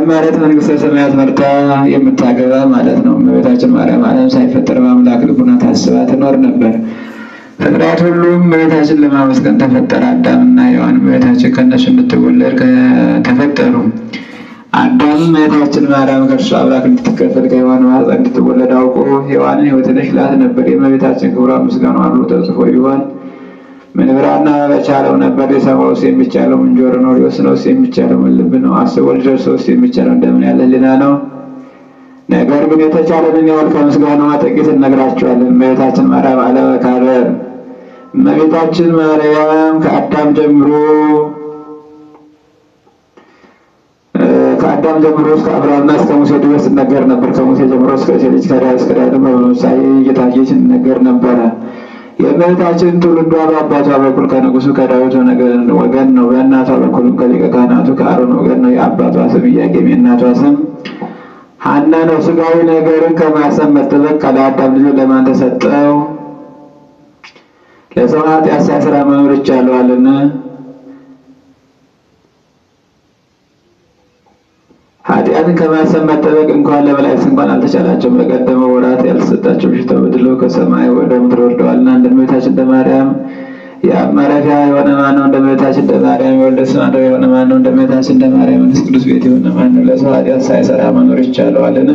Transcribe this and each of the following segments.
ማርያም ማለት መንግስተ ሰማያት መርታ የምታገባ ማለት ነው። እመቤታችን ማርያም ዓለም ሳይፈጠር በአምላክ ልቡና ታስባ ትኖር ነበር። ፍጥረት ሁሉም እመቤታችን ለማመስገን ተፈጠረ። አዳምና ሔዋን እመቤታችን ከእነሱ እንድትወለድ ተፈጠሩ። አዳም እመቤታችን ማርያም ከእርሱ አብራክ እንድትከፈል ከሔዋን ማኅፀን እንድትወለድ አውቆ ሔዋንን ሕይወት ነሽ ይላት ነበር። የእመቤታችን ክብሯ ምስጋናዋ ሁሉ ተጽፎ ቢሆን ምን ብራና በቻለው ነበር። ሊሰማውስ የሚቻለው ምን ጆሮ ነው? ሊወስነውስ የሚቻለው ምን ልብ ነው? አስቦ ሊደርሰውስ የሚቻለው እንደምን ያለ ሕሊና ነው? ነገር ግን የተቻለንን ያህል ከምስጋናዋ ጥቂት እነግራቸዋለን። እመቤታችን ማርያም ዓለመ ካለ እመቤታችን ማርያም ከአዳም ጀምሮ እስከ አብርሃምና እስከ ሙሴ ድረስ ትነገር ነበር። ከሙሴ ጀምሮ እስከ እሴይ ልጅ ከዳዊት እስከ ዳዊት በምሳሌ እየታየች ትነገር ነበረ። የእመቤታችን ትውልዷ በአባቷ በኩል ከንጉሱ ከዳዊት ወገን ነው። በእናቷ በኩልም ከሊቀ ካህናቱ ከአሮን ወገን ነው። የአባቷ ስም ኢያቄም የእናቷ ስም ሐና ነው። ስጋዊ ነገርን ከማሰብ መጠበቅ ለአዳም ልጆች ለማን ተሰጠው? ለሰው ኃጢአት ሳይሰራ መኖር ይቻለዋልን? ኃጢአትን ከማሰብ መጠበቅ እንኳን ለመላእክት እንኳን አልተቻላቸውም። በቀደመው ወራት ያልተሰጣቸው ሽተው በድለው ከሰማይ ወደ ምድር ወርደዋልና። እንደ እመቤታችን እንደ ማርያም የአብ ማረፊያ የሆነ ማን ነው? እንደ እመቤታችን እንደ ማርያም የወልድ ማደሪያ የሆነ ማን ነው? እንደ እመቤታችን እንደ ማርያም መንፈስ ቅዱስ ቤት የሆነ ማን ነው? ለሰው ኃጢአት ሳይሰራ መኖር ይቻለዋልን?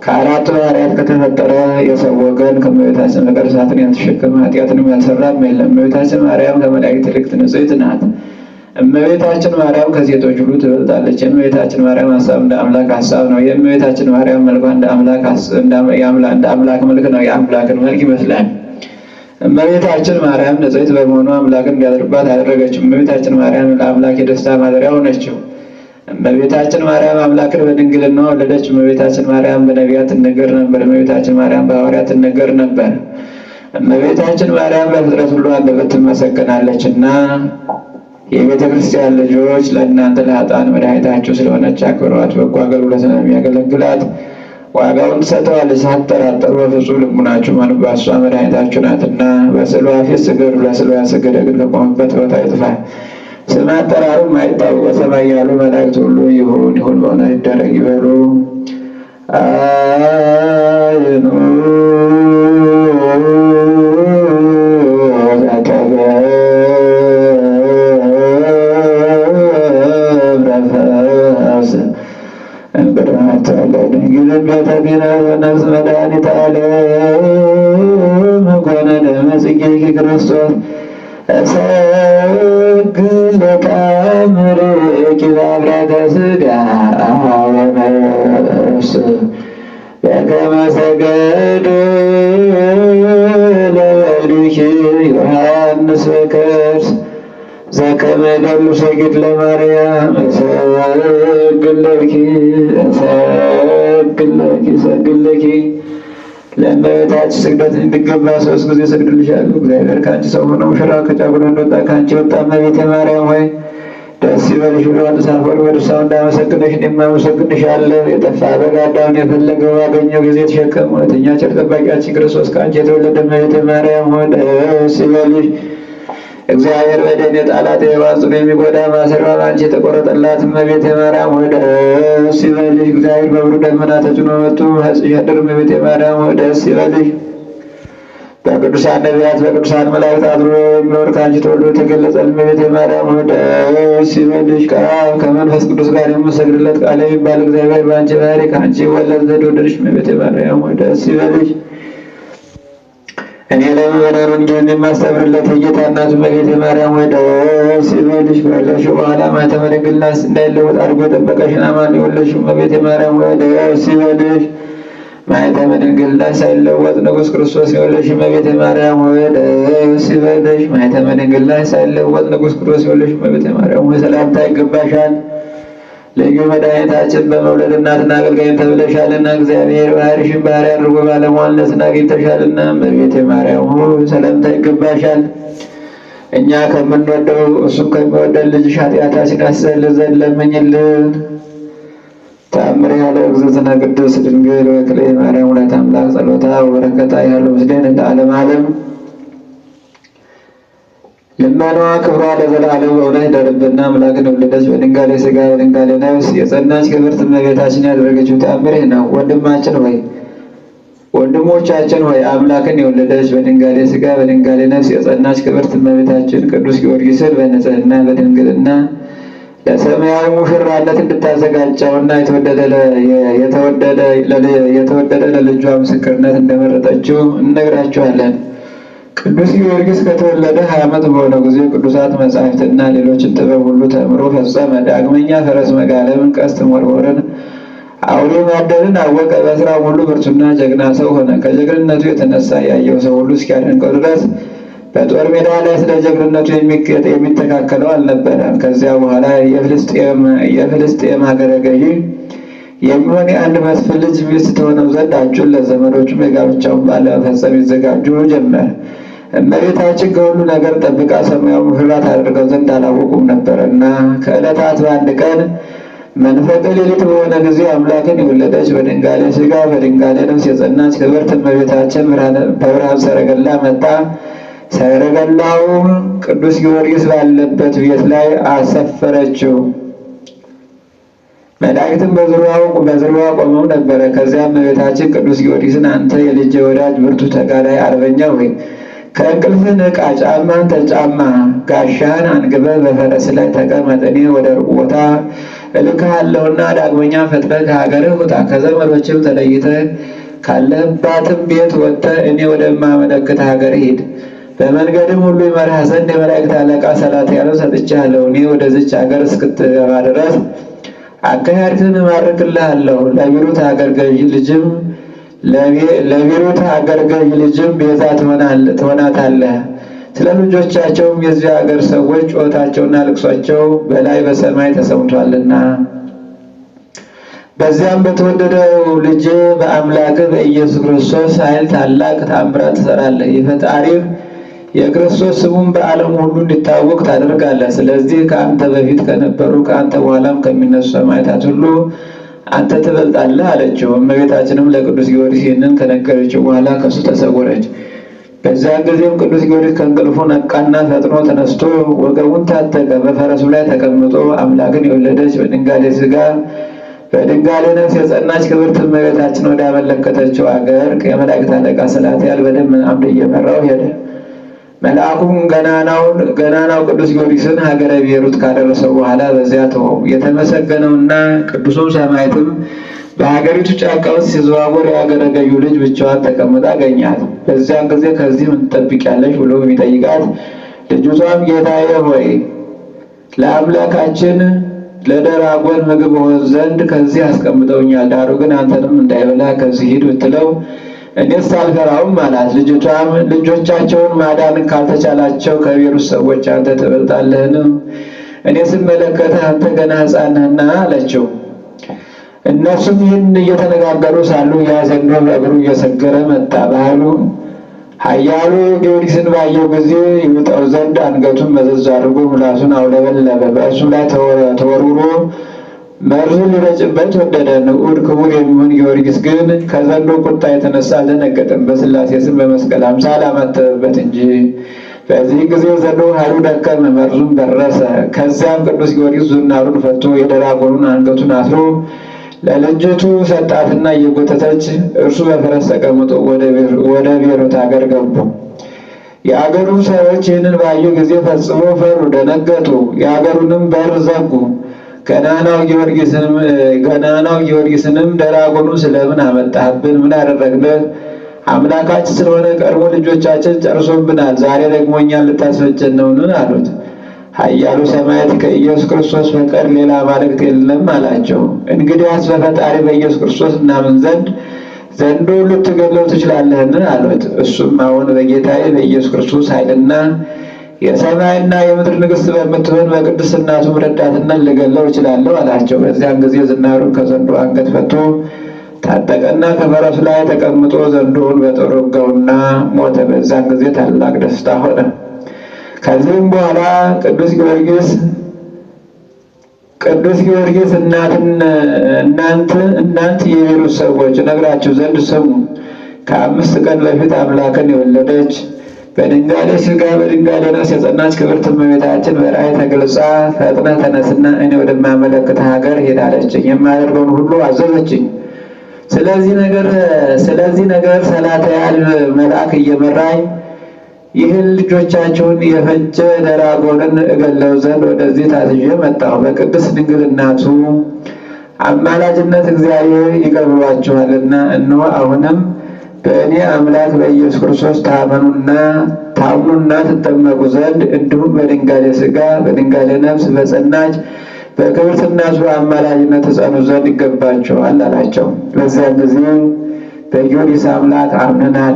ከአራቱ ባህርያት ከተፈጠረ የሰው ወገን ከእመቤታችን በቀር እሳትን ያልተሸከመ ኃጢአትንም ያልሰራም የለም። እመቤታችን ማርያም ከመላእክት ይልቅ ንጽሕት ናት። እመቤታችን ማርያም ከሴቶች ሁሉ ትበልጣለች። የእመቤታችን ማርያም ሀሳብ እንደ አምላክ ሀሳብ ነው። የእመቤታችን ማርያም መልኳ እንደ አምላክ መልክ ነው። የአምላክን መልክ ይመስላል። እመቤታችን ማርያም ንጽሕት በመሆኗ አምላክን እንዲያድርባት አደረገችው። እመቤታችን ማርያም ለአምላክ የደስታ ማደሪያ ሆነችው። እመቤታችን ማርያም አምላክን በድንግልና ወለደች። እመቤታችን ማርያም በነቢያት ትነገር ነበር። እመቤታችን ማርያም በሐዋርያት ትነገር ነበር። እመቤታችን ማርያም በፍጥረት ሁሉ አንደበት ትመሰገናለችና የቤተ ክርስቲያን ልጆች ለእናንተ ለኃጥአን መድኃኒታችሁ ስለሆነች አክብሯት። በጎ አገልግሎት የሚያገለግላት ዋጋውን ትሰጠዋለች። ሳትጠራጠሩ በፍጹም ልቡናችሁ እመኑባት፣ እሷ መድኃኒታችሁ ናትና። በስዕሏ ፊት ስገዱ፣ ለስዕሏ ያልሰገደ ግን ከቆመበት ቦታ ይጥፋ። ስም አጠራሩ ማይታወቅ በሰማይ ያሉ መላእክት ሁሉ ይሁን ይሁን በእውነት ይደረግ ይበሉ። አይኑ ነፍስ መድኃኒተ ዓለም ኮነ ለመጽጌኪ ክርስቶስ እሰግድ ለተአምርኪ በአብራከ ሥጋ ወነፍስ በከመ ሰገደ ለወልድኪ ዮሐንስ በከርስ ዘከመ ይደሉ ሰጊድ ለማርያም እሰግድ ለኪ እሰግድ ለኪ እሰግድ ለኪ። ለእመቤታችን ስግደት እንዲገባ 3 ጊዜ እሰግድልሻለሁ። እግዚአብሔር ከአንቺ ሰው ሆኖ ሙሽራ ከጫጉላ እንደወጣ ከአንቺ ወጣ። እመቤቴ ማርያም ሆይ ደስ ይበልሽ ብሎ ዮሐንስ አፈወርቅ በድርሳኑ እንዳመሰግንሽ እኔም አመሰግንሻለሁ። የጠፋ በግ አዳምን የፈለገው ባገኘው ጊዜ የተሸከመ እውነተኛ ቸር ጠባቂያችን ክርስቶስ ከአንቺ የተወለደ እመቤቴ ማርያም ሆይ ደስ ይበልሽ። እግዚአብሔር በደም የጣላት የሔዋን ጽኑ የሚጎዳ ማሰሪዋ በአንቺ የተቆረጠላት እመቤቴ ማርያም ሆይ ደስ ይበልሽ። እግዚአብሔር በብሩህ ደመና ተጭኖ መጥቶ በሕፅሽ ያደረ እመቤቴ ማርያም ሆይ ደስ ይበልሽ። በቅዱሳን ነቢያት በቅዱሳን መላእክት አድሮ የሚኖር ከአንቺ ተወልዶ የተገለጸ እመቤቴ ማርያም ሆይ ደስ ይበልሽ። ከአብ ከመንፈስ ቅዱስ ጋር የምሰግድለት ቃል የሚባል እግዚአብሔር በአንቺ ባህሪ ከአንቺ ይወለድ ዘንድ ወደድሽ። እመቤቴ ማርያም ሆይ ደስ ይበልሽ። እኔ ለምእመናን ወንጌልን የማስተምርለት የጌታ እናቱ እመቤቴ ማርያም ሆይ ደስ ይበልሽ። ከወለድሽው በኋላ ማኅተመ ድንግልና እንዳይለወጥ አድርጎ የጠበቀሽን አማን የወለድሽው እመቤቴ ማርያም ሆይ ደስ ይበልሽ። ማኅተመ ድንግልና ሳይለወጥ ንጉሥ ክርስቶስ የወለድሽ እመቤቴ ማርያም ሆይ ደስ ይበልሽ። ማኅተመ ድንግልና ሳይለወጥ ንጉሥ ክርስቶስ የወለድሽ እመቤቴ ማርያም ሆይ ሰላምታ ይገባሻል። ልዩ መድኃኒታችን በመውለድ እናትና አገልጋይም ተብለሻልና እግዚአብሔር ባህርሽን ባህሪ አድርጎ ባለሟልነትን አግኝተሻልና እመቤቴ ማርያም ሆይ ሰላምታ ይገባሻል። እኛ ከምንወደው እሱም ከሚወደን ልጅሽ ኃጢአታችንን ያስተሰርይልን ዘንድ ለምኝልን። ተአምር ያለ እግዝእትነ ቅድስት ድንግል ወክልኤ ማርያም ወላዲተ አምላክ ጸሎታ ወበረከታ ያለው ምስሌነ ለዓለመ ዓለም። ልመናዋ ክብሯ ለዘላለም በእውነት ይደርብና አምላክን የወለደች በድንጋሌ ሥጋ በድንጋሌ ነፍስ የጸናች ክብርት እመቤታችን ያደረገችው ተአምር ይህ ነው። ወንድማችን ሆይ ወንድሞቻችን ሆይ፣ አምላክን የወለደች በድንጋሌ ሥጋ በድንጋሌ ነፍስ የጸናች ክብርት እመቤታችን ቅዱስ ጊዮርጊስን በንጽሕና በድንግልና ለሰማያዊ ሙሽራነት እንድታዘጋጀውና የተወደደ ለልጇ ምስክርነት እንደመረጠችው እንነግራችኋለን። ቅዱስ ጊዮርጊስ ከተወለደ 20 ዓመት በሆነው ጊዜ ቅዱሳት መጻሕፍትና ሌሎችን ጥበብ ሁሉ ተምሮ ፈጸመ። ዳግመኛ ፈረስ መጋለብን፣ ቀስት መወርወርን፣ አውሬ ማደንን አወቀ። በስራው ሁሉ ብርቱና ጀግና ሰው ሆነ። ከጀግንነቱ የተነሳ ያየው ሰው ሁሉ እስኪያደንቀው ድረስ በጦር ሜዳ ላይ ስለ ጀግንነቱ የሚተካከለው አልነበረም። ከዚያ በኋላ የፍልስጤም ሀገረ ገዢ የሚሆን የአንድ መስፍን ልጅ ሚስት ትሆነው ዘንድ አጩን። ለዘመዶቹም የጋብቻውን በዓል ለመፈጸም ይዘጋጁ ጀመር። እመቤታችን ከሁሉ ነገር ጠብቃ ሰማያዊ ሙሽራ ታደርገው ዘንድ አላወቁም ነበርና። ከዕለታት በአንድ ቀን መንፈቀ ሌሊት በሆነ ጊዜ አምላክን የወለደች በድንጋሌ ሥጋ በድንጋሌ ነፍስ የጸናች ክብርት እመቤታችን በብርሃን ሰረገላ መጣ። ሰረገላውም ቅዱስ ጊዮርጊስ ባለበት ቤት ላይ አሰፈረችው። መላእክትም በዙሪያው ቆመው ነበረ። ከዚያም እመቤታችን ቅዱስ ጊዮርጊስን፣ አንተ የልጄ ወዳጅ ብርቱ ተጋዳይ አርበኛ ሆይ፣ ከእንቅልፍህ ንቃ፣ ጫማህን ተጫማ፣ ጋሻህን አንግበህ በፈረስ ላይ ተቀመጥ፣ እኔ ወደ ሩቅ ቦታ እልክሃለሁና። ዳግመኛ ፈጥነህ ከሀገርህ ውጣ፣ ከዘመዶችም ተለይተህ ካለህባትም ቤት ወጥተህ እኔ ወደማመለክትህ ሀገር ሂድ። በመንገድም ሁሉ ይመራህ ዘንድ የመላእክት አለቃ ሰላትያልን ሰጥቼሃለሁ። እኔ ወደዚች ሀገር እስክትገባ ድረስ አካሄድህን እማርክልሃለሁ። ለቢሩት ሀገር ገዥ ልጅም ቤዛ ትሆናታለህ። ስለ ልጆቻቸውም የዚያ ሀገር ሰዎች ጩኸታቸውና ልቅሷቸው በላይ በሰማይ ተሰምቷልና። በዚያም በተወደደው ልጅ በአምላክህ በኢየሱስ ክርስቶስ ኃይል ታላቅ ተአምራት ትሰራለህ። የፈጣሪህ የክርስቶስ ስሙን በዓለም ሁሉ እንዲታወቅ ታደርጋለህ። ስለዚህ ከአንተ በፊት ከነበሩ ከአንተ በኋላም ከሚነሱ ሰማዕታት ሁሉ አንተ ትበልጣለህ አለችው። እመቤታችንም ለቅዱስ ጊዮርጊስ ይህንን ከነገረችው በኋላ ከእሱ ተሰወረች። በዚያን ጊዜም ቅዱስ ጊዮርጊስ ከእንቅልፉ ነቃና ፈጥኖ ተነስቶ ወገቡን ታጠቀ። በፈረሱ ላይ ተቀምጦ አምላክን የወለደች በድንጋሌ ሥጋ በድንጋሌ ነፍስ የጸናች ክብርት እመቤታችን ወዳመለከተችው አገር የመላእክት አለቃ ሰላትያል በደመና አምድ እየመራው ሄደ። መልአኩም ገናናው ቅዱስ ጊዮርጊስን ሀገረ ቤሩት ካደረሰው በኋላ በዚያ ተወው። የተመሰገነውና ቅዱሱም ሰማዕትም በሀገሪቱ ጫካ ውስጥ ሲዘዋወር የሀገረ ገዢው ልጅ ብቻዋን ተቀምጣ አገኛት። በዚያን ጊዜ ከዚህ ምን ትጠብቂያለሽ ብሎ ቢጠይቃት፣ ልጅቷም ጌታዬ ሆይ፣ ለአምላካችን ለደራጎን ምግብ ሆን ዘንድ ከዚህ አስቀምጠውኛል፣ ዳሩ ግን አንተንም እንዳይበላ ከዚህ ሂድ ብትለው እኔስ አልፈራውም አላት። ልጅቷም ልጆቻቸውን ማዳን ካልተቻላቸው ከቤሩት ሰዎች አንተ ትበልጣለህን? እኔ ስመለከትህ አንተ ገና ሕፃን ነህና አለችው። እነርሱም ይህን እየተነጋገሩ ሳሉ ያ ዘንዶ በእግሩ እየሰገረ መጣ። ባህሉ ኃያሉ ጊዮርጊስን ባየው ጊዜ ይውጠው ዘንድ አንገቱን መዘዝ አድርጎ ምላሱን አውለበለበ። በእርሱም ላይ ተወርውሮ መርዙን ሊረጭበት ወደደ። ንዑድ ክቡር የሚሆን ጊዮርጊስ ግን ከዘንዶ ቁጣ የተነሳ አልደነገጠም፣ በሥላሴ ስም በመስቀል አምሳል አማተበበት እንጂ። በዚህ ጊዜ ዘንዶ ኃይሉ ደከመ፣ መርዙም ደረሰ። ከዚያም ቅዱስ ጊዮርጊስ ዝናሩን ፈቶ የደራጎኑን አንገቱን አስሮ ለልጅቱ ሰጣትና እየጎተተች እርሱ በፈረስ ተቀምጦ ወደ ቤሩት አገር ገቡ። የአገሩ ሰዎች ይህንን ባዩ ጊዜ ፈጽሞ ፈሩ፣ ደነገጡ። የአገሩንም በር ዘጉ። ገናናው ጊዮርጊስንም ደራጎኑ ስለምን አመጣህብን? ምን አደረግንህ? አምላካችን ስለሆነ ቀድሞ ልጆቻችን ጨርሶብናል። ዛሬ ደግሞ እኛን ልታስፈጀን ነውን? አሉት። ኃያሉ ሰማዕት ከኢየሱስ ክርስቶስ በቀር ሌላ አማልክት የለም አላቸው። እንግዲያስ በፈጣሪ በኢየሱስ ክርስቶስ እናምን ዘንድ ዘንዶ ልትገድለው ትችላለህን? አሉት። እሱም አሁን በጌታዬ በኢየሱስ ክርስቶስ ኃይልና የሰማይና የምድር ንግሥት በምትሆን በቅድስት እናቱ ረዳትነት ልገድለው እችላለሁ አላቸው። በዚያን ጊዜ ዝናሩን ከዘንዶ አንገት ፈቶ ታጠቀና ከፈረሱ ላይ ተቀምጦ ዘንዶውን በጦር ወጋውና ሞተ። በዚያን ጊዜ ታላቅ ደስታ ሆነ። ከዚህም በኋላ ቅዱስ ጊዮርጊስ እናንት የቤሩት ሰዎች እነግራችሁ ዘንድ ስሙ። ከ5 ቀን በፊት አምላክን የወለደች በድንጋሌ ሥጋ በድንጋሌ ነፍስ የጸናች ክብርት እመቤታችን በራእይ ተገልጻ ፈጥነህ ተነስና እኔ ወደማመለክትህ ሀገር ሂድ አለችኝ። የማደርገውን ሁሉ አዘዘችኝ። ስለዚህ ነገር ሰላትያል መልአክ እየመራኝ ይህን ልጆቻቸውን የፈጀ ደራጎንን እገለው ዘንድ ወደዚህ ታዝዤ መጣሁ። በቅድስት ድንግል እናቱ አማላጅነት እግዚአብሔር ይቅር ብሏችኋልና እነሆ አሁንም በእኔ አምላክ በኢየሱስ ክርስቶስ ታምኑና ትጠመቁ ዘንድ እንዲሁም በድንጋሌ ሥጋ በድንጋሌ ነፍስ በጸናች በክብርት እናቱ አማላጅነት ትጸኑ ዘንድ ይገባቸዋል አላቸው። በዚያን ጊዜ በጊዮርጊስ አምላክ አምነናል፣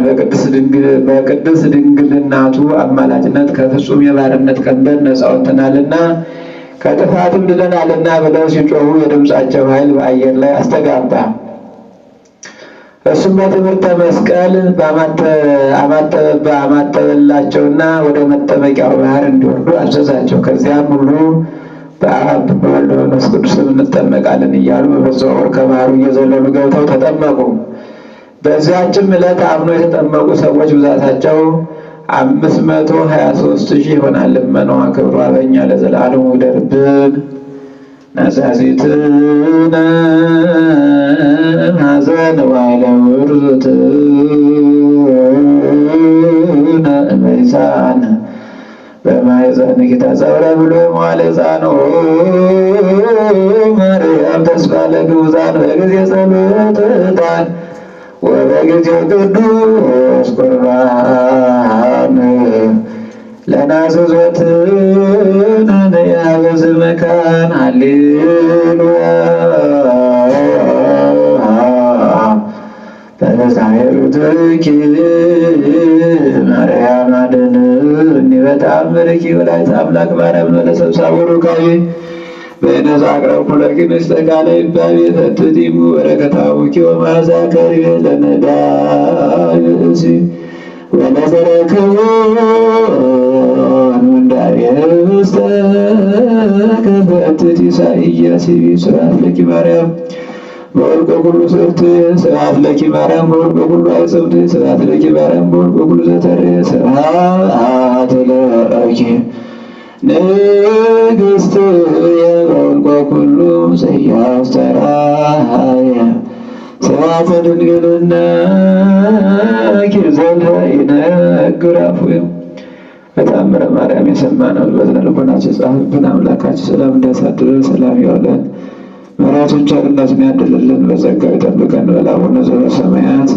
በቅድስት ድንግል እናቱ አማላጅነት ከፍጹም የባርነት ቀንበር ነፃ ወጥተናልና ከጥፋትም ድነናልና ብለው ሲጮሁ የድምፃቸው ኃይል በአየር ላይ አስተጋባ። እሱም በትምህርተ መስቀል አማተበላቸውና ወደ መጠመቂያው ባህር እንዲወርዱ አዘዛቸው። ከዚያም ሁሉ በአብ በወልድ በመንፈስ ቅዱስ እንጠመቃለን እያሉ በመዘዋወር ከባህሩ እየዘለሉ ገብተው ተጠመቁ። በዚያችም ዕለት አምኖ የተጠመቁ ሰዎች ብዛታቸው 523,000 ይሆናል። ልመናዋ ክብሯ በእኛ ለዘላለሙ ይደርብን። ናዛዚትነ ሐዘን ዋይለ ውርዙትነ እመይሳን በማኅፀንኪ ተጸውረ ብሎ መዋዕለ ሕፃኑ ማርያም ተስፋ ለግዑዛን በጊዜ ጸሎት ዕጣን ወበጊዜ ቅዱስ ቁርባን ለናዝዞትነ ያበዝ መካን ሃሌሉያ በተሳሄሉትኪ ማርያም አድኅንኒ በተአምርኪ ወላዲተ አምላክ ማርያም ለሰብሳቡ ሩካቤ በነዛ አቅረብኩ ለኪ ንስተቃለ ይባቤ ፈትቲሙ በረከታውኪ ወመዓዛ ከርቤ ለነዳይ ብእሲ ወነዘረክቦ ምንዳቤ ውስተ ከፈትቲ ኢሳይያስ ስብሐት ለኪ ማርያም በወልቆ ኩሉ ስርት ስብሐት ለኪ ማርያም በወልቆ ኩሉ አይጽብት ስብሐት ለኪ ማርያም በወልቆ ኩሉ ዘተር ስብሐት ለኪ ንግሥት በወልቆ ኩሉ ዘያስተርአየ ስብሐተ ድንግልናኪ ዘልፈ ይነግር አፉየ። በተአምረ ማርያም የሰማነው በእዝነ ልቦናችን የጻፍብን አምላካችን ሰላም እንዲያሳድረን ሰላም ያውለን። ምሕረቱን ቸርነቱን ያድልልን፣ በጸጋው ይጠብቀን። በላቡነ ዘበሰማያት።